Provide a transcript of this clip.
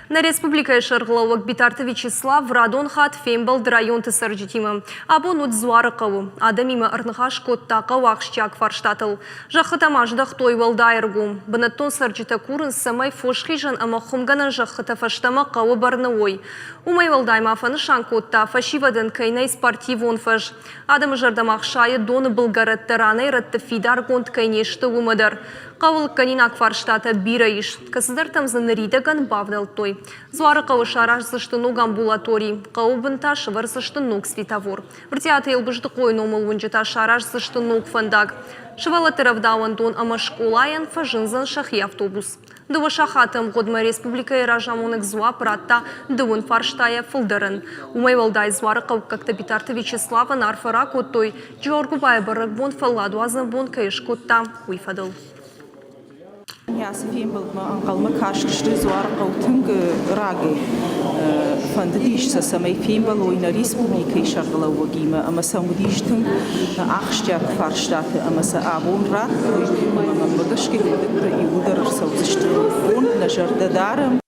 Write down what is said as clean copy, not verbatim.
Нӕ республикӕйы сӕргълӕууӕг Битарты Вячеслав радон хатт фембӕлд районты цӕрджытимӕ. Абон уыд Дзуарыхъӕуы. Адӕмимӕ ӕрныхас кодта хъӕуы ахсджиаг фарстатыл. Зӕххытӕм аздӕхтой уӕлдай ӕргом. Бынӕттон цӕрджытӕ курынц, цӕмӕй фосхизӕн ӕмӕ хуымгӕнӕн зӕххытӕ фӕстӕмӕ хъӕуы бӕрны уой. Уымӕй уӕлдай ма фӕнысан кодта, фӕсивӕдӕн кӕй нӕй спортивон фӕз. Адӕмы зӕрдӕмӕ хсайы доны былгӕрӕттӕ ранӕй-рӕтты фидаргонд кӕй не сты, уымӕ дӕр. Хъӕуы лыггӕнинаг фарстатӕ бирӕ ис, кӕцыдӕртӕм дзы ныридӕгӕн бавнӕлдтой. Дзуарыхъӕуы сараздзысты ног амбулатори, хъӕуы бын та сӕвӕрдзысты ног светофор. Брытъиаты Елбыздыхъойы номыл уынджы та сараздзысты ног фӕндаг. Сывӕллӕтты рӕвдауӕндон ӕмӕ скъолайӕн фӕзындзӕн сӕхи автобус. Дыууӕ сахаты ӕмгъуыдмӕ республикӕйы разамонӕг дзуапп радта дыууын фарстайӕ фылдӕрӕн. Уымӕй уӕлдай дзуарыхъӕуккӕгтӕ Битарты Вячеславӕн арфӕ ракодтой, Джиоргуыбайы бӕрӕгбон фӕлладуадзӕн бон кӕй скодта, уый фӕдыл. Ацы фембӕлдмӕ ӕнхъӕлмӕ кастысты Дзуарыхъӕу тынг рагӕй. Фӕндыдис сӕ, цӕмӕй фембӕлой нӕ республикӕйы сӕргълӕууӕгимӕ ӕмӕ сӕм уыдис тынг ахсджиаг фарстатӕ ӕмӕ сӕ абон радтой ӕмӕ мӕнмӕ гӕсгӕ уыдӕттӕ иууылдӕр ӕрцӕудзысты ноггонд, нӕ зӕрдӕ дарӕм.